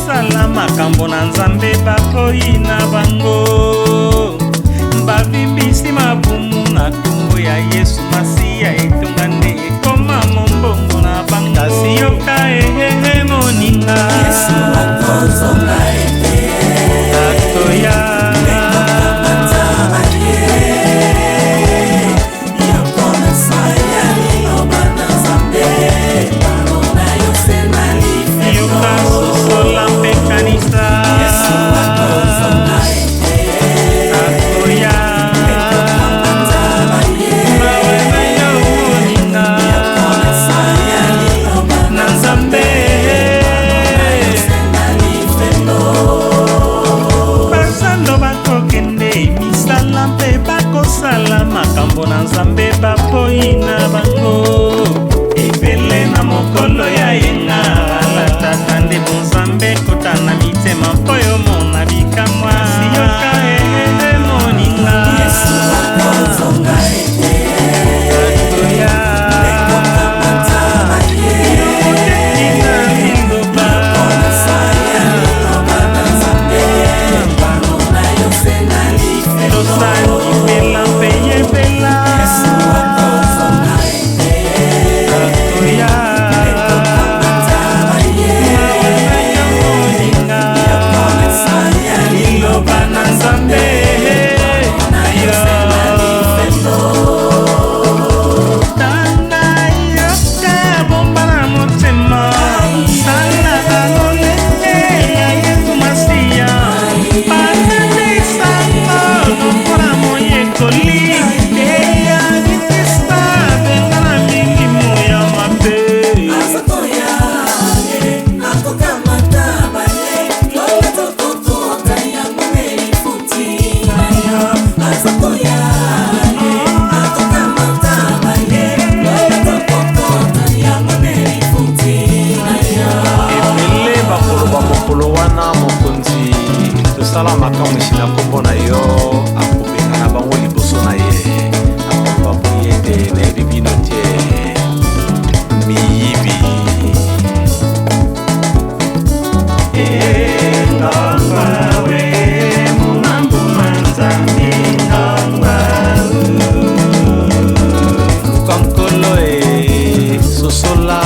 Bakosala makambo na Nzambe, baboyi na bango, bavimbisi mabumu na nkombo ya Yesu Masiya. Etonga nde ekoma mombongo na bango. Kasi yoka ehehe moninga, Yesu akozonga ete atoya ekokamata ye. Yokomesa ya liloba na Nzambe, balo na yo se na lifelo. Yoka, sosola mpe kanisa. Yesu akozonga ete akoya ekokamata ye. Mawe na yo moninga, Yokomesa ya liloba na Nzambe, na yo se na lifelo. Bazando bakokende misala mpe bakosala makambo na Nzambe, baboyi na bango. Ebele na mokolo ya yenga, alataka nde bonzambe, kota na mitema mpo yo mona bikamwa. Siyoka ehehe moninga, Yesu akozonga ete atoya ekokamata ye. Moteki na liloba, Yokomesa ya liloba na Nzambe, balo na yo se na lifelo. Tosangipela mpe yebela. Yesu akozonga ete atoya ekokamata ye. Mawe na yo moninga, Yokomesa ya liloba na Nzambe na yo se na lifelo. Tanga, yoka, bomba na motema, salaka lolenge ya Yesu Masiya, patanisango lokola moyekoli eyabikisa benga na milimo ya mabe. Azokoya ye, akokamata baye, lola tokokota yango nde lifuti na yo. Azokoya ye, akokamata baye, lola tokokota yango nde lifuti na yo. Ebele bakoloba mokolo wana: "Mokonzi, tosala makamwisi na nkombo na yo." Akobenga na bango liboso na ye, akoloba boye ete: "Nayebi bino te, miyibi." Ngongwawe mumambuma Nzambe ngongwa. Luka Nkolo e, sosola.